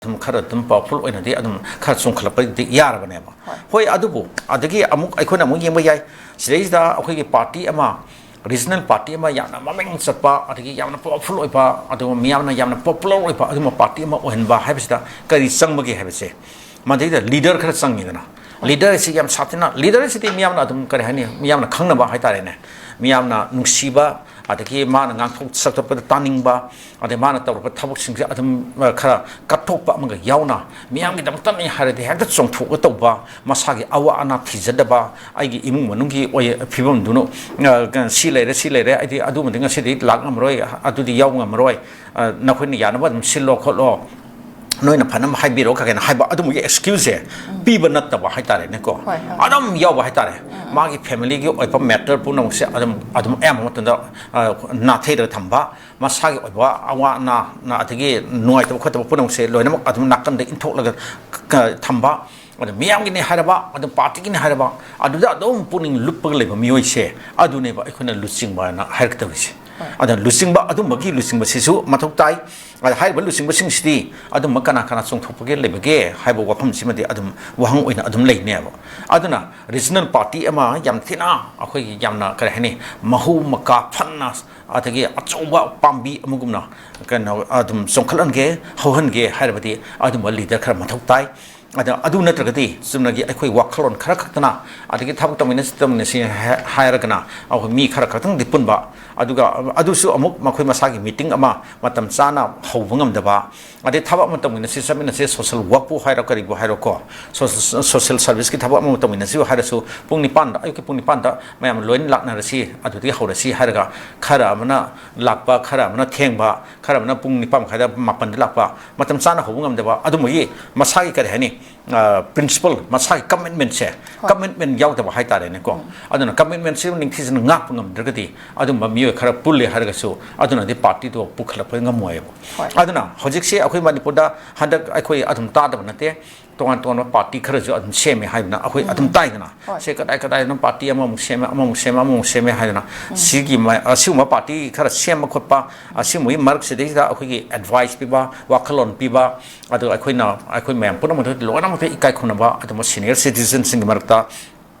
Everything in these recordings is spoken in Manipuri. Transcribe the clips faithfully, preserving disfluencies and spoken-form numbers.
ꯑꯗꯨꯝ ꯈꯔ ꯑꯗꯨꯝ ꯄꯥꯋꯔꯐꯨꯜ ꯑꯣꯏꯅꯗꯤ ꯑꯗꯨꯝ ꯈꯔ ꯆꯣꯡꯈꯠꯂꯛꯄꯗꯤ ꯌꯥꯔꯕꯅꯦꯕ꯫ ꯍꯣꯏ꯫ ꯍꯣꯏ, ꯑꯗꯨꯕꯨ ꯑꯗꯒꯤ ꯑꯃꯨꯛ ꯑꯩꯈꯣꯏꯅ ꯑꯃꯨꯛ ꯌꯦꯡꯕ ꯌꯥꯏ, ꯁꯤꯗꯩꯁꯤꯗ ꯑꯩꯈꯣꯏꯒꯤ ꯄꯥꯔꯇꯤ ꯑꯃ, ꯔꯤꯖꯅꯦꯜ ꯄꯥꯔꯇꯤ ꯑꯃ ꯌꯥꯝꯅ ꯃꯃꯤꯡ ꯆꯠꯄ, ꯑꯗꯒꯤ ꯌꯥꯝꯅ ꯄꯥꯋꯔꯐꯨꯜ ꯑꯣꯏꯕ, ꯑꯗꯨꯒ ꯃꯤꯌꯥꯝꯅ ꯌꯥꯝꯅ ꯄꯣꯄꯨꯂꯔ ꯑꯣꯏꯕ ꯑꯗꯨꯒꯨꯝꯕ ꯄꯥꯔꯇꯤ ꯑꯃ ꯑꯣꯏꯍꯟꯕ ꯍꯥꯏꯕꯁꯤꯗ ꯀꯔꯤ ꯆꯪꯕꯒꯦ ꯍꯥꯏꯕꯁꯦ, ꯃꯗꯩꯗ ꯂꯤꯗꯔ ꯈꯔ ꯆꯪꯉꯤꯗꯅ꯫ ꯂꯤꯗꯔ ꯑꯁꯤ ꯌꯥꯝ ꯁꯥꯊꯤꯅ, ꯂꯤꯗꯔ ꯑꯁꯤꯗꯤ ꯃꯤꯌꯥꯝꯅ ꯑꯗꯨꯝ, ꯀꯔꯤ ꯍꯥꯏꯅꯤ, ꯃꯤꯌꯥꯝꯅ ꯈꯪꯅꯕ ꯍꯥꯏꯇꯥꯔꯦꯅꯦ, ꯃꯤꯌꯥꯝꯅ ꯅꯨꯡꯁꯤꯕ, ꯑꯗꯒꯤ ꯃꯥꯅ ꯉꯥꯡꯊꯣꯛ ꯁꯛꯇꯣꯛꯄꯗ ꯇꯥꯅꯤꯡꯕ, ꯑꯗꯩ ꯃꯥꯅ ꯇꯧꯔꯛꯄ ꯊꯕꯛꯁꯤꯡꯁꯦ ꯑꯗꯨꯝ, ꯑ, ꯈꯔ ꯀꯠꯊꯣꯛꯄ ꯑꯃꯒ ꯌꯥꯎꯅ, ꯃꯤꯌꯥꯝꯒꯤꯗꯃꯛꯇꯅꯤ ꯍꯥꯏꯔꯗꯤ ꯍꯦꯛꯇ ꯆꯣꯡꯊꯣꯛꯑꯒ ꯇꯧꯕ, ꯃꯁꯥꯒꯤ ꯑꯋꯥ ꯑꯅꯥ ꯊꯤꯖꯗꯕ, ꯑꯩꯒꯤ ꯏꯃꯨꯡ ꯃꯅꯨꯡꯒꯤ ꯑꯣꯏ-, ꯐꯤꯕꯝꯗꯨꯅ, ꯑ, ꯁꯤ ꯂꯩꯔꯦ, ꯁꯤ ꯂꯩꯔꯦ, ꯑꯩꯗꯤ ꯑꯗꯨꯃꯗꯤ ꯉꯁꯤꯗꯤ ꯂꯥꯛ ꯉꯝꯃꯔꯣꯏ, ꯑꯗꯨꯗꯤ ꯌꯥꯎꯕ ꯉꯝꯃꯔꯣꯏ, ꯑ, ꯅꯈꯣꯏꯅ ꯌꯥꯅꯕ ꯑꯗꯨꯝ ꯁꯤꯜꯂꯣ ꯈꯣꯠꯂꯣ, ꯅꯣꯏꯅ ꯐꯅꯕ ꯍꯥꯏꯕꯤꯔꯣ ꯀꯥꯏꯅ ꯍꯥꯏꯕ ꯑꯗꯨꯝꯕꯒꯤ ꯑꯦꯛꯁꯀ꯭ꯌꯨꯁꯁꯦ ꯄꯤꯕ ꯅꯠꯇꯕ ꯍꯥꯏꯇꯥꯔꯦꯅꯦꯀꯣ꯫ ꯍꯣꯏ, ꯍꯣꯏ꯫ ꯑꯗꯨꯝ ꯌꯥꯎꯕ ꯍꯥꯏꯇꯥꯔꯦ꯫ ꯃꯥꯒꯤ ꯐꯦꯃꯤꯂꯤꯒꯤ ꯑꯣꯏꯕ ꯃꯦꯇꯔ ꯄꯨꯝꯅꯃꯛꯁꯦ ꯑꯗꯨꯝ, ꯑꯗꯨꯝ ꯑꯌꯥꯝꯕ ꯃꯇꯝꯗ, ꯑ, ꯅꯥꯊꯩꯔꯒ ꯊꯝꯕ, ꯃꯁꯥꯒꯤ ꯑꯣꯏꯕ ꯑꯋꯥ ꯑꯅꯥ, ꯑꯗꯒꯤ ꯅꯨꯡꯉꯥꯏꯇꯕ ꯈꯣꯠꯇꯕ ꯄꯨꯝꯅꯃꯛꯁꯦ ꯂꯣꯏꯅꯃꯛ ꯑꯗꯨꯝ ꯅꯥꯀꯟꯗ ꯏꯟꯊꯣꯛꯂꯒ ꯊꯝꯕ, ꯑꯗ ꯃꯤꯌꯥꯝꯒꯤꯅꯤ ꯍꯥꯏꯔꯕ, ꯑꯗꯨꯝ ꯄꯥꯔꯇꯤꯒꯤꯅꯤ ꯍꯥꯏꯔꯕ, ꯑꯗꯨꯗ ꯑꯗꯨꯝ ꯄꯨꯛꯅꯤꯡ ꯂꯨꯞꯄꯒ ꯂꯩꯕ ꯃꯤꯑꯣꯏꯁꯦ, ꯑꯗꯨꯅꯦꯕ ꯑꯩꯈꯣꯏꯅ ꯂꯨꯆꯤꯡꯕ ꯍꯥꯏꯅ ꯍꯥꯏꯔꯛꯀꯗꯧꯔꯤꯁꯦ꯫ ꯍꯣꯏ꯫ ꯑꯗ ꯂꯨꯆꯤꯡꯕ, ꯑꯗꯨꯝꯕꯒꯤ ꯂꯨꯆꯤꯡꯕꯁꯤꯁꯨ ꯃꯊꯧ ꯇꯥꯏ꯫ ꯑꯗ ꯍꯥꯏꯔꯤꯕ ꯂꯨꯆꯤꯡꯕꯁꯤꯡꯁꯤꯗꯤ ꯑꯗꯨꯝꯕ ꯀꯅꯥ ꯀꯅꯥ ꯆꯣꯡꯊꯣꯛꯄꯒꯦ ꯂꯩꯕꯒꯦ ꯍꯥꯏꯕ ꯋꯥꯐꯝꯁꯤꯃꯗꯤ ꯑꯗꯨꯝ ꯋꯥꯍꯪ ꯑꯣꯏꯅ ꯑꯗꯨꯝ ꯂꯩꯅꯦꯕ꯫ ꯑꯗꯨꯅ ꯔꯤꯖꯅꯦꯜ ꯄꯥꯔꯇꯤ ꯑꯃ ꯌꯥꯝ ꯊꯤꯅ ꯑꯩꯈꯣꯏꯒꯤ ꯌꯥꯝꯅ, ꯀꯔꯤ ꯍꯥꯏꯅꯤ, ꯃꯍꯧ ꯃꯀꯥ ꯐꯅ, ꯑꯗꯒꯤ ꯑꯆꯧꯕ ꯄꯥꯝꯕꯤ ꯑꯃꯒꯨꯝꯅ ꯀꯩꯅꯣ ꯑꯗꯨꯝ ꯆꯣꯡꯈꯠꯍꯟꯒꯦ, ꯍꯧꯍꯟꯒꯦ ꯍꯥꯏꯔꯕꯗꯤ ꯑꯗꯨꯝꯕ ꯂꯤꯗꯔ ꯈꯔ ꯃꯊꯧ ꯇꯥꯏ꯫ ꯑꯗ ꯑꯗꯨ ꯅꯠꯇ꯭ꯔꯒꯗꯤ ꯆꯨꯝꯅꯒꯤ ꯑꯩꯈꯣꯏ ꯋꯥꯈꯜꯂꯣꯟ ꯈꯔ ꯈꯛꯇꯅ, ꯑꯗꯒꯤ ꯊꯕꯛ ꯇꯧꯃꯤꯟꯅꯁꯤ, ꯇꯧꯃꯤꯟꯅꯁꯤ ꯍꯥꯏ-, ꯍꯥꯏꯔꯒꯅ ꯑꯩꯈꯣꯏ ꯃꯤ ꯈꯔ ꯈꯛꯇꯪꯗꯤ ꯄꯨꯟꯕ, ꯑꯗꯨꯒ ꯑꯗꯨꯁꯨ ꯑꯃꯨꯛ ꯃꯈꯣꯏ ꯃꯁꯥꯒꯤ ꯃꯤꯇꯤꯡ ꯑꯃ ꯃꯇꯝ ꯆꯥꯅ ꯍꯧꯕ ꯉꯝꯗꯕ, ꯑꯗꯩ ꯊꯕꯛ ꯑꯃ ꯇꯧꯃꯤꯟꯅꯁꯤ ꯆꯠꯃꯤꯟꯅꯁꯤ, ꯁꯣꯁꯦꯜ ꯋꯥꯔꯛꯄꯨ ꯍꯥꯏꯔꯣ, ꯀꯔꯤꯕꯨ ꯍꯥꯏꯔꯣꯀꯣ, ꯁꯣ-, ꯁꯣꯁꯦꯜ ꯁꯥꯔꯚꯤꯁꯀꯤ ꯊꯕꯛ ꯑꯃ ꯇꯧꯃꯤꯟꯅꯁꯤ ꯍꯥꯏꯔꯁꯨ, ꯄꯨꯡ ꯅꯤꯄꯥꯟꯗ, ꯑꯌꯨꯛꯀꯤ ꯄꯨꯡ ꯅꯤꯄꯥꯟꯗ ꯃꯌꯥꯝ ꯂꯣꯏꯅ ꯂꯥꯛꯅꯔꯁꯤ, ꯑꯗꯨꯗꯒꯤ ꯍꯧꯔꯁꯤ ꯍꯥꯏꯔꯒ ꯈꯔ ꯑꯃꯅ ꯂꯥꯛꯄ, ꯈꯔ ꯑꯃꯅ ꯊꯦꯡꯕ, ꯈꯔ ꯑꯃꯅ ꯄꯨꯡ ꯅꯤꯄꯥꯟ ꯃꯈꯥꯏꯗ, ꯃꯥꯄꯟꯗ ꯂꯥꯛꯄ, ꯃꯇꯝ ꯆꯥꯅ ꯍꯧꯕ ꯉꯝꯗꯕ, ꯑꯗꯨꯝꯕꯒꯤ ꯃꯁꯥꯒꯤ, ꯀꯔꯤ ꯍꯥꯏꯅꯤ, ꯑ, ꯄ꯭ꯔꯤꯟꯁꯤꯄꯜ, ꯃꯁꯥꯒꯤ ꯀꯃꯤꯠꯃꯦꯟꯁꯦ, ꯍꯣꯏ꯫ ꯀꯃꯤꯠꯃꯦꯟ ꯌꯥꯎꯗꯕ ꯍꯥꯏꯇꯥꯔꯦꯅꯦꯀꯣ꯫ ꯎꯝ꯫ ꯑꯗꯨꯅ ꯀꯃꯤꯠꯃꯦꯟꯁꯤ ꯅꯤꯡꯊꯤꯖꯅ ꯉꯥꯛꯄ ꯉꯝꯗ꯭ꯔꯒꯗꯤ ꯑꯗꯨꯝꯕ ꯃꯤꯑꯣꯏ ꯈꯔ ꯄꯨꯜꯂꯦ ꯍꯥꯏꯔꯒꯁꯨ ꯑꯗꯨꯅꯗꯤ ꯄꯥꯔꯇꯤꯗꯣ ꯄꯨꯈꯠꯂꯛꯄ ꯉꯝꯃꯣꯏꯕ꯫ ꯍꯣꯏ꯫ ꯑꯗꯨꯅ ꯍꯧꯖꯤꯛꯁꯤ ꯑꯩꯈꯣꯏ ꯃꯅꯤꯄꯨꯔꯗ ꯍꯟꯗꯛ ꯑꯩꯈꯣꯏ ꯑꯗꯨꯝ ꯇꯥꯗꯕ ꯅꯠꯇꯦ, ꯇꯣꯉꯥꯟ ꯇꯣꯉꯥꯟꯕ ꯄꯥꯔꯇꯤ ꯈꯔꯁꯨ ꯑꯗꯨꯝ ꯁꯦꯝꯃꯦ ꯍꯥꯏꯗꯅ ꯑꯩꯈꯣꯏ ꯑꯗꯨꯝ ꯇꯥꯏꯗꯅ꯫ ꯍꯣꯏ꯫ ꯁꯦ ꯀꯗꯥꯏ ꯀꯗꯥꯏꯗꯅꯣ ꯄꯥꯔꯇꯤ ꯑꯃꯃꯨꯛ ꯁꯦꯝꯃꯦ, ꯑꯃꯃꯨꯛ ꯁꯦꯝꯃꯦ, ꯑꯃꯃꯨꯛ ꯁꯦꯝꯃꯦ ꯍꯥꯏꯗꯅ꯫ ꯁꯤꯒꯤ ꯃ-, ꯑꯁꯤꯒꯨꯝꯕ ꯄꯥꯔꯇꯤ ꯈꯔ ꯁꯦꯝꯕ ꯈꯣꯠꯄ, ꯑꯁꯤꯒꯨꯝꯕꯒꯤ ꯃꯔꯛꯁꯤꯗꯩꯁꯤꯗ ꯑꯩꯈꯣꯏꯒꯤ ꯑꯦꯗꯚꯥꯏꯁ ꯄꯤꯕ, ꯋꯥꯈꯜꯂꯣꯟ ꯄꯤꯕ, ꯑꯗꯨꯒ ꯑꯩꯈꯣꯏꯅ, ꯑꯩꯈꯣꯏ ꯃꯌꯥꯝ ꯄꯨꯝꯅꯃꯛꯇ ꯂꯣꯏꯅꯃꯛꯇ ꯏꯀꯥꯏ ꯈꯨꯝꯅꯕ, ꯑꯗꯨꯝꯕ ꯁꯤꯅꯤꯌꯔ ꯁꯤꯇꯤꯖꯟꯁꯤꯡꯒꯤ ꯃꯔꯛꯇ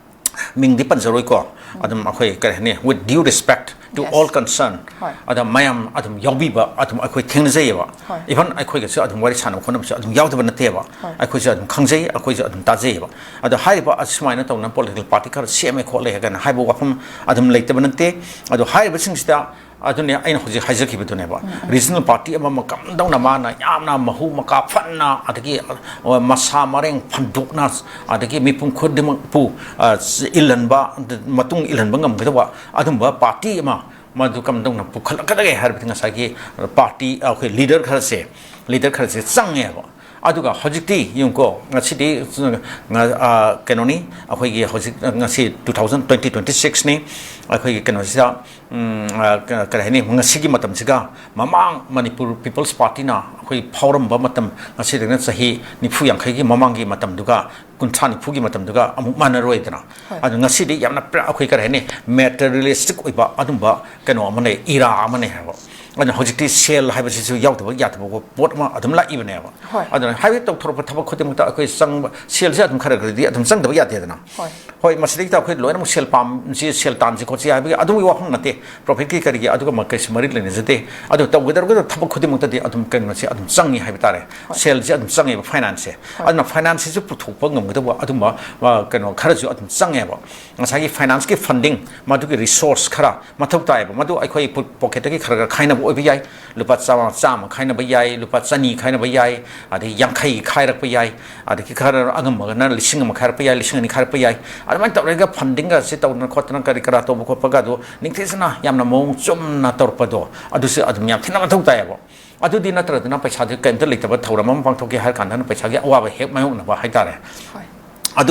ꯃꯤꯡꯗꯤ ꯄꯟꯖꯔꯣꯏꯀꯣ꯫ ꯑꯗꯨꯝ ꯑꯩꯈꯣꯏ ꯀꯔꯤ ꯍꯥꯏꯅꯤ, with due respect to Yes. all concern, ꯍꯣꯏ꯫ ꯑꯗ ꯃꯌꯥꯝ ꯑꯗꯨꯝ ꯌꯥꯎꯕꯤꯕ ꯑꯗꯨꯝ ꯑꯩꯈꯣꯏ ꯊꯦꯡꯅꯖꯩꯌꯦꯕ꯫ ꯍꯣꯏ꯫ ꯏꯚꯟ ꯑꯩꯈꯣꯏꯒꯁꯨ ꯑꯗꯨꯝ ꯋꯥꯔꯤ ꯁꯥꯟꯅꯕ ꯈꯣꯠꯅꯕꯁꯨ ꯑꯗꯨꯝ ꯌꯥꯎꯗꯕ ꯅꯠꯇꯦꯕ꯫ ꯍꯣꯏ꯫ ꯑꯩꯈꯣꯏꯁꯨ ꯑꯗꯨꯝ ꯈꯪꯖꯩ, ꯑꯩꯈꯣꯏꯁꯨ ꯑꯗꯨꯝ ꯇꯥꯖꯩꯌꯦꯕ꯫ ꯑꯗꯣ ꯍꯥꯏꯔꯤꯕ ꯑꯁꯨꯃꯥꯏꯅ ꯇꯧꯅ ꯄꯣꯂꯤꯇꯤꯀꯦꯜ ꯄꯥꯔꯇꯤ ꯈꯔ ꯁꯦꯝꯃꯦ ꯈꯣꯠꯂꯦ ꯍꯥꯏꯅ ꯍꯥꯏꯕ ꯋꯥꯐꯝ ꯑꯗꯨꯝ ꯂꯩꯇꯕ ꯅꯠꯇꯦ꯫ ꯑꯗꯣ ꯍꯥꯏꯔꯤꯕꯁꯤꯡꯁꯤꯗ ꯑꯗꯨꯅꯦ ꯑꯩꯅ ꯍꯧꯖꯤꯛ ꯍꯥꯏꯖꯈꯤꯕꯗꯨꯅꯦꯕ꯫ ꯔꯤꯖꯅꯦꯜ ꯄꯥꯔꯇꯤ ꯑꯃ ꯀꯝꯗꯧꯅ ꯃꯥꯅ ꯌꯥꯝꯅ ꯃꯍꯨ ꯃꯀꯥ ꯐꯅ, ꯑꯗꯒꯤ, ꯑ, ꯃꯁꯥ ꯃꯔꯦꯡ ꯐꯟꯗꯣꯛꯅ, ꯑꯗꯒꯤ ꯃꯤꯄꯨꯝ ꯈꯨꯗꯤꯡꯃꯛꯄꯨ, ꯑ, ꯏꯜꯍꯟꯕ, ꯃꯇꯨꯡ ꯏꯜꯍꯟꯕ ꯉꯝꯒꯗꯕ ꯑꯗꯨꯝꯕ ꯄꯥꯔꯇꯤ ꯑꯃ ꯃꯗꯨ ꯀꯝꯗꯧꯅ ꯄꯨꯈꯠꯂꯛꯀꯗꯒꯦ ꯍꯥꯏꯔꯕꯗꯤ ꯉꯁꯥꯏꯒꯤ ꯄꯥꯔꯇꯤ, ꯑꯩꯈꯣꯏ ꯂꯤꯗꯔ ꯈꯔꯁꯦ, ꯂꯤꯗꯔ ꯈꯔꯁꯦ ꯆꯪꯉꯦꯕ꯫ ꯑꯗꯨꯒ ꯍꯧꯖꯤꯛꯇꯤ ꯌꯦꯡꯉꯨꯀꯣ, ꯉꯁꯤꯗꯤ, ꯉ-, ꯑ, ꯀꯩꯅꯣꯅꯤ, ꯑꯩꯈꯣꯏꯒꯤ ꯍꯧꯖꯤꯛ, ꯉꯁꯤ two thousand twenty twenty sixꯅꯤ꯫ ꯑꯩꯈꯣꯏꯒꯤ ꯀꯩꯅꯣꯁꯤꯗ, ꯎꯝ, ꯑ, ꯀ-, ꯀꯔꯤ ꯍꯥꯏꯅꯤ, ꯉꯁꯤꯒꯤ ꯃꯇꯝꯁꯤꯒ ꯃꯃꯥꯡ ꯃꯅꯤꯄꯨꯔ ꯄꯤꯄꯜꯁ ꯄꯥꯔꯇꯤꯅ ꯑꯩꯈꯣꯏ ꯐꯥꯎꯔꯝꯕ ꯃꯇꯝ, ꯉꯁꯤꯗꯒꯤꯅ ꯆꯍꯤ ꯅꯤꯐꯨ ꯌꯥꯡꯈꯩꯒꯤ ꯃꯃꯥꯡꯒꯤ ꯃꯇꯝꯗꯨꯒ, ꯀꯨꯟꯊ꯭ꯔꯥ ꯅꯤꯐꯨꯒꯤ ꯃꯇꯝꯗꯨꯒ ꯑꯃꯨꯛ ꯃꯥꯟꯅꯔꯣꯏꯗꯅ꯫ ꯍꯣꯏ꯫ ꯑꯗꯨ ꯉꯁꯤꯗꯤ ꯌꯥꯝꯅ ꯄ꯭ꯔ-, ꯑꯩꯈꯣꯏ ꯀꯔꯤ ꯍꯥꯏꯅꯤ, ꯃꯦꯇꯔꯤꯌꯦꯂꯤꯁꯇꯤꯛ ꯑꯣꯏꯕ ꯑꯗꯨꯝꯕ ꯀꯩꯅꯣ ꯑꯃꯅꯦ, ꯏꯔꯥ ꯑꯃꯅꯦ ꯍꯥꯏꯕ꯫ ꯑꯗꯨꯅ ꯍꯧꯖꯤꯛꯇꯤ ꯁꯦꯜ ꯍꯥꯏꯕꯁꯤꯁꯨ ꯌꯥꯎꯗꯕ ꯌꯥꯗꯕ ꯄꯣꯠ ꯑꯃ ꯑꯗꯨꯝ ꯂꯥꯛꯏꯕꯅꯦꯕ꯫ ꯍꯣꯏ꯫ ꯑꯗꯨꯅ ꯍꯥꯏꯕꯗꯤ ꯇꯧꯊꯣꯔꯛꯄ ꯊꯕꯛ ꯈꯨꯗꯤꯡꯃꯛꯇ ꯑꯩꯈꯣꯏ ꯆꯪꯕ, ꯁꯦꯜꯁꯦ ꯑꯗꯨꯝ ꯈꯔ ꯈꯔꯗꯤ ꯑꯗꯨꯝ ꯆꯪꯗꯕ ꯌꯥꯗꯦꯗꯅ꯫ ꯍꯣꯏ꯫ ꯍꯣꯏ, ꯃꯁꯤꯗꯩꯗ ꯑꯩꯈꯣꯏ ꯂꯣꯏꯅꯃꯛ ꯁꯦꯜ ꯄꯥꯝꯁꯤ, ꯁꯦꯜ ꯇꯥꯟꯁꯤ ꯈꯣꯠꯁꯤ ꯍꯥꯏꯕꯒꯤ ꯑꯗꯨꯒꯤ ꯋꯥꯐꯝ ꯅꯠꯇꯦ꯫ ꯄ꯭ꯔꯣꯐꯤꯠꯀꯤ ꯀꯔꯤꯒꯤ ꯑꯗꯨꯒ ꯃ-, ꯀꯩꯁꯨ ꯃꯔꯤ ꯂꯩꯅꯖꯗꯦ꯫ ꯑꯗꯨ ꯇꯧꯒꯗꯧꯔꯒꯗ ꯊꯕꯛ ꯈꯨꯗꯤꯡꯃꯛꯇꯗꯤ ꯑꯗꯨꯝ ꯀꯩꯅꯣꯁꯦ ꯑꯗꯨꯝ ꯆꯪꯉꯤ ꯍꯥꯏꯕ ꯇꯥꯔꯦ꯫ ꯍꯣꯏ꯫ ꯁꯦꯜꯁꯦ ꯑꯗꯨꯝ ꯆꯪꯉꯦꯕ, ꯐꯥꯏꯅꯥꯟꯁꯁꯦ꯫ ꯍꯣꯏ꯫ ꯑꯗꯨꯅ ꯐꯥꯏꯅꯥꯟꯁꯁꯤꯁꯨ ꯄꯨꯊꯣꯛꯄ ꯉꯝꯒꯗꯧꯕ ꯑꯗꯨꯝꯕ, ꯑ, ꯀꯩꯅꯣ ꯈꯔꯁꯨ ꯑꯗꯨꯝ ꯆꯪꯉꯦꯕ꯫ ꯉꯁꯥꯏꯒꯤ ꯐꯥꯏꯅꯥꯟꯁꯀꯤ ꯐꯟꯗꯤꯡ, ꯃꯗꯨꯒꯤ ꯔꯤꯁꯣꯔꯁ ꯈꯔ ꯃꯊꯧ ꯇꯥꯏꯌꯦꯕ꯫ ꯃꯗꯨ ꯑꯩꯈꯣꯏ ꯄꯣ-, ꯄꯣꯀꯦꯠꯇꯒꯤ ꯈꯔ ꯈꯔ ꯈꯥꯏꯅꯕ ꯑꯣꯏꯕ ꯌꯥꯏ, ꯂꯨꯄꯥ ꯆꯥꯝꯃ, ꯆꯥꯝꯃ ꯈꯥꯏꯅꯕ ꯌꯥꯏ, ꯂꯨꯄꯥ ꯆꯅꯤ ꯈꯥꯏꯅꯕ ꯌꯥꯏ, ꯑꯗꯒꯤ ꯌꯥꯡꯈꯩ ꯈꯥꯏꯔꯛꯄ ꯌꯥꯏ, ꯑꯗꯒꯤ ꯈꯔ ꯑꯉꯝꯕꯒꯅ ꯂꯤꯁꯤꯡ ꯑꯃ ꯈꯥꯏꯔꯛꯄ ꯌꯥꯏ, ꯂꯤꯁꯤꯡ ꯑꯅꯤ ꯈꯥꯏꯔꯛꯄ ꯌꯥꯏ꯫ ꯑꯗꯨꯃꯥꯏꯅ ꯇꯧꯔꯒ ꯐꯟꯗꯤꯡꯒꯁꯦ ꯇꯧꯗꯅ ꯈꯣꯠꯇꯅ ꯀꯔꯤ ꯀꯔꯥ ꯇꯧꯕ ꯈꯣꯠꯄꯒ ꯑꯗꯨ ꯅꯤꯡꯊꯤꯖꯅ ꯌꯥꯝꯅ ꯃꯑꯣꯡ ꯆꯨꯝꯅ ꯇꯧꯔꯛꯄꯗꯣ, ꯑꯗꯨꯁꯨ ꯑꯗꯨꯝ ꯌꯥꯝ ꯊꯤꯅ ꯃꯊꯧ ꯇꯥꯏꯌꯦꯕ꯫ ꯑꯗꯨꯗꯤ ꯅꯠꯇ꯭ꯔꯗꯅ ꯄꯩꯁꯥꯁꯦ ꯀꯔꯤꯝꯇ ꯂꯩꯇꯕ ꯊꯧꯔꯝ ꯑꯃ ꯄꯥꯡꯊꯣꯛꯀꯦ ꯍꯥꯏꯔ ꯀꯥꯟꯗꯅ ꯄꯩꯁꯥꯒꯤ ꯑꯋꯥꯕ ꯍꯦꯛ ꯃꯥꯌꯣꯛꯅꯕ ꯍꯥꯏꯇꯥꯔꯦ꯫ ꯍꯣꯏ꯫ ꯑꯗꯨ